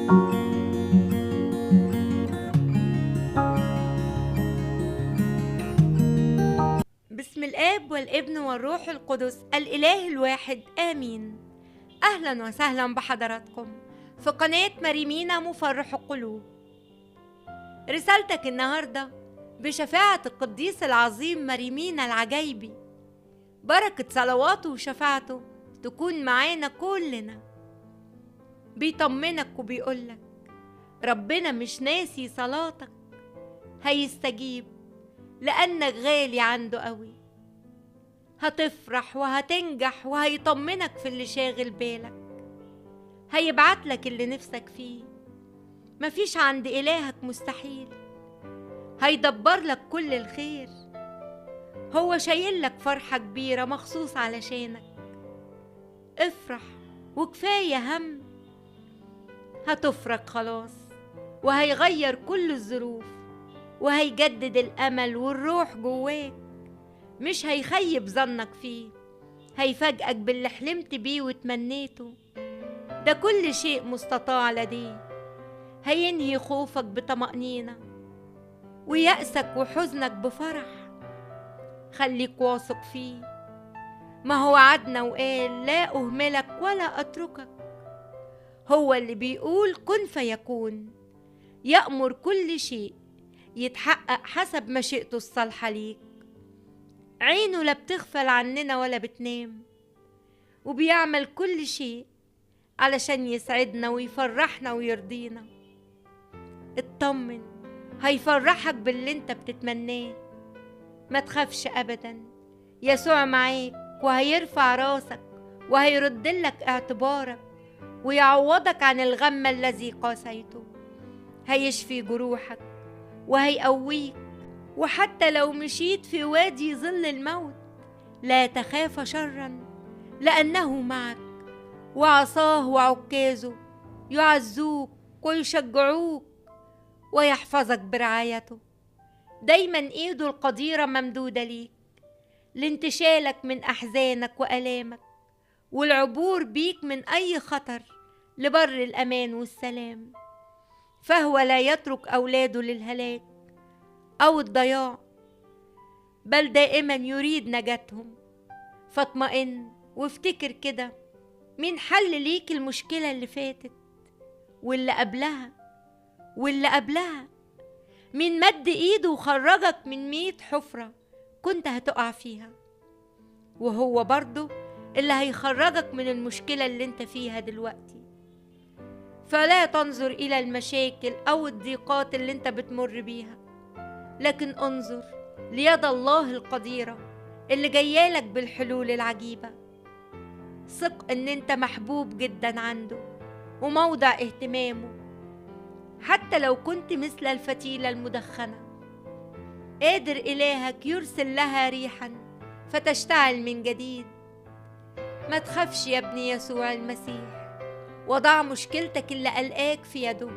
بسم الآب والابن والروح القدس الإله الواحد آمين. أهلا وسهلا بحضراتكم في قناة مريمينا مفرح القلوب. رسالتك النهاردة بشفاعة القديس العظيم مريمينا العجايبي، بركة صلواته وشفاعته تكون معانا كلنا. بيطمنك وبيقولك ربنا مش ناسي صلاتك، هيستجيب لأنك غالي عنده قوي. هتفرح وهتنجح وهيطمنك في اللي شاغل بالك، هيبعتلك اللي نفسك فيه، مفيش عند إلهك مستحيل، هيدبر لك كل الخير. هو شايل لك فرحة كبيرة مخصوص علشانك. افرح وكفاية هم، هتفرج خلاص، وهيغير كل الظروف، وهيجدد الأمل والروح جواك، مش هيخيب ظنك فيه، هيفاجئك باللي حلمت بيه وتمنيته. ده كل شيء مستطاع لديه. هينهي خوفك بطمأنينة، ويأسك وحزنك بفرح. خليك واثق فيه، ما هو وعدنا وقال لا أهملك ولا أتركك. هو اللي بيقول كن فيكون، يأمر كل شيء يتحقق حسب مشيئته الصالحة ليك. عينه لا بتغفل عننا ولا بتنام، وبيعمل كل شيء علشان يسعدنا ويفرحنا ويرضينا. اطمن، هيفرحك باللي انت بتتمناه. ما تخافش أبدا، يسوع معاك وهيرفع راسك وهيردلك اعتبارك ويعوضك عن الغم الذي قاسيته. هيشفي جروحك وهيقويك، وحتى لو مشيت في وادي ظل الموت لا تخاف شرا لأنه معك، وعصاه وعكازه يعزوك ويشجعوك ويحفظك برعايته. دايما ايده القديرة ممدودة ليك لانتشالك من أحزانك وألامك، والعبور بيك من أي خطر لبر الأمان والسلام. فهو لا يترك أولاده للهلاك أو الضياع، بل دائما يريد نجاتهم. فاطمئن وافتكر كده مين حل ليك المشكلة اللي فاتت واللي قبلها واللي قبلها، مين مد ايده وخرجك من 100 حفرة كنت هتقع فيها، وهو برضه اللي هيخرجك من المشكلة اللي انت فيها دلوقتي. فلا تنظر إلى المشاكل أو الضيقات اللي انت بتمر بيها، لكن انظر ليد الله القديرة اللي جايالك بالحلول العجيبة. ثق ان انت محبوب جدا عنده وموضع اهتمامه، حتى لو كنت مثل الفتيلة المدخنة. قادر إلهك يرسل لها ريحا فتشتعل من جديد. ما تخافش يا ابني يسوع المسيح، وضع مشكلتك اللي قلقاك في يده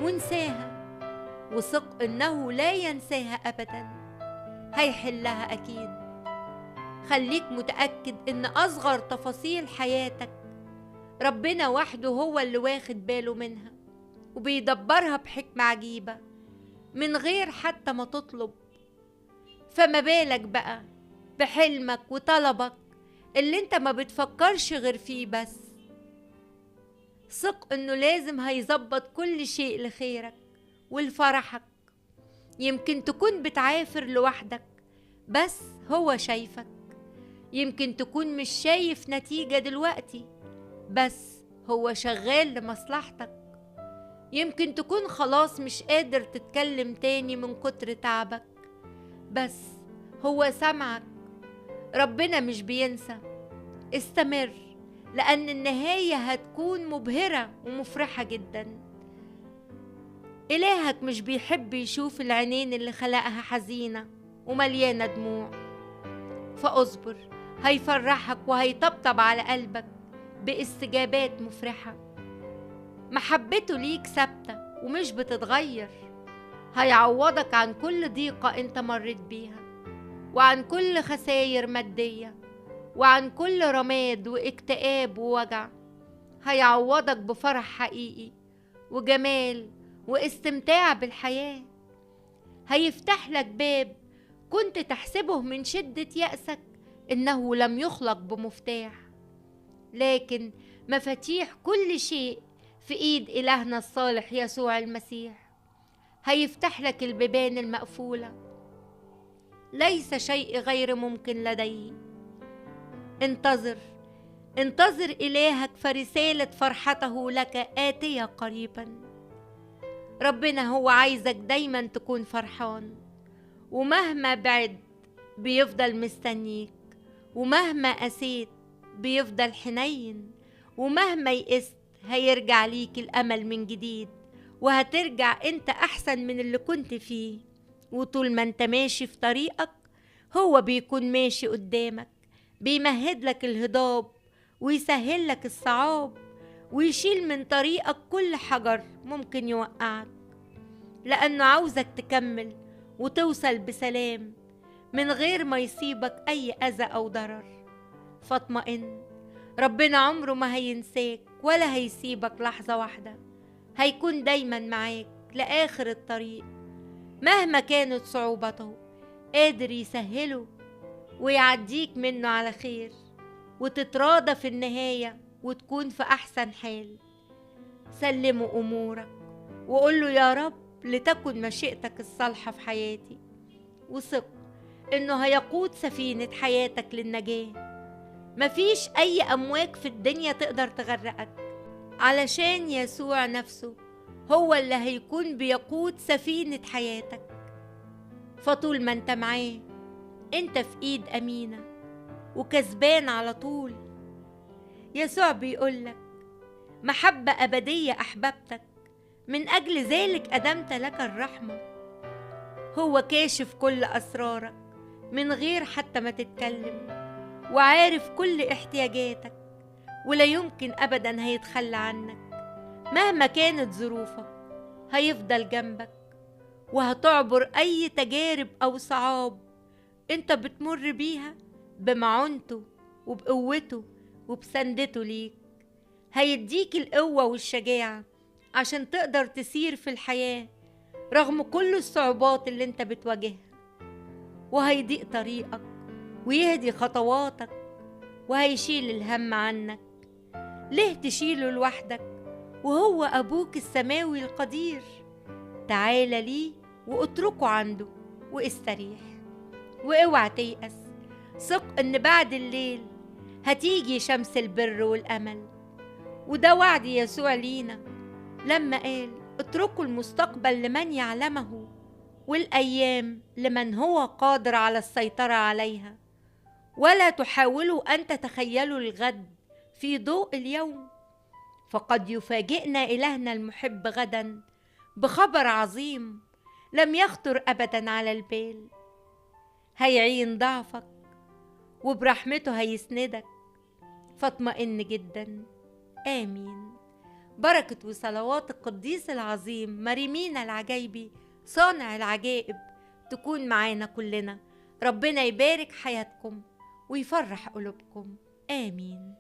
وانساها، وثق إنه لا ينساها أبدا، هيحلها أكيد. خليك متأكد إن أصغر تفاصيل حياتك ربنا وحده هو اللي واخد باله منها وبيدبرها بحكمة عجيبة من غير حتى ما تطلب. فما بالك بقى بحلمك وطلبك اللي انت ما بتفكرش غير فيه بس. ثق انه لازم هيظبط كل شيء لخيرك ولفرحك. يمكن تكون بتعافر لوحدك بس هو شايفك، يمكن تكون مش شايف نتيجة دلوقتي بس هو شغال لمصلحتك، يمكن تكون خلاص مش قادر تتكلم تاني من كتر تعبك بس هو سمعك. ربنا مش بينسى. استمر، لأن النهاية هتكون مبهرة ومفرحة جدا. إلهك مش بيحب يشوف العينين اللي خلقها حزينة ومليانة دموع، فأصبر، هيفرحك وهيطبطب على قلبك باستجابات مفرحة. محبته ليك ثابتة ومش بتتغير، هيعوضك عن كل ضيقة انت مريت بيها، وعن كل خسائر مادية، وعن كل رماد واكتئاب ووجع. هيعوضك بفرح حقيقي وجمال واستمتاع بالحياة. هيفتح لك باب كنت تحسبه من شدة يأسك إنه لم يخلق بمفتاح، لكن مفاتيح كل شيء في إيد إلهنا الصالح يسوع المسيح. هيفتح لك البيبان المقفولة، ليس شيء غير ممكن لديه. انتظر، انتظر إلهك، فرسالة فرحته لك آتية قريبا. ربنا هو عايزك دايما تكون فرحان، ومهما بعد بيفضل مستنيك، ومهما قسيت بيفضل حنين، ومهما يئست هيرجع ليك الأمل من جديد، وهترجع انت أحسن من اللي كنت فيه. وطول ما انت ماشي في طريقك هو بيكون ماشي قدامك، بيمهد لك الهضاب ويسهل لك الصعاب، ويشيل من طريقك كل حجر ممكن يوقعك، لأنه عاوزك تكمل وتوصل بسلام من غير ما يصيبك أي أذى أو ضرر. فاطمئن، ربنا عمره ما هينساك ولا هيسيبك لحظة واحدة، هيكون دايما معاك لآخر الطريق مهما كانت صعوبته، قادر يسهله ويعديك منه على خير، وتتراضى في النهاية وتكون في أحسن حال. سلمه أمورك وقوله يا رب لتكن مشيئتك الصالحة في حياتي، وثق إنه هيقود سفينة حياتك للنجاة. مفيش أي أمواج في الدنيا تقدر تغرقك، علشان يسوع نفسه هو اللي هيكون بيقود سفينة حياتك. فطول ما انت معاه انت في ايد أمينة وكسبان على طول. يسوع بيقولك محبة أبدية أحببتك، من أجل ذلك أدمت لك الرحمة. هو كاشف كل أسرارك من غير حتى ما تتكلم، وعارف كل احتياجاتك، ولا يمكن أبدا هيتخلى عنك مهما كانت ظروفك. هيفضل جنبك، وهتعبر أي تجارب أو صعاب أنت بتمر بيها بمعونته وبقوته وبسندته ليك. هيديك القوة والشجاعة عشان تقدر تسير في الحياة رغم كل الصعوبات اللي انت بتواجهها، وهيضيق طريقك ويهدي خطواتك، وهيشيل الهم عنك. ليه تشيله لوحدك وهو أبوك السماوي القدير؟ تعال ليه واتركه عنده واستريح، واوعى تيأس. ثق ان بعد الليل هتيجي شمس البر والأمل. وده وعد يسوع لينا لما قال اتركوا المستقبل لمن يعلمه، والأيام لمن هو قادر على السيطرة عليها، ولا تحاولوا أن تتخيلوا الغد في ضوء اليوم، فقد يفاجئنا إلهنا المحب غدا بخبر عظيم لم يخطر أبدا على البال. هيعين ضعفك وبرحمته هيسندك، فاطمئن جدا. آمين. بركة وصلوات القديس العظيم مريمينا العجايبي صانع العجائب تكون معانا كلنا. ربنا يبارك حياتكم ويفرح قلوبكم. آمين.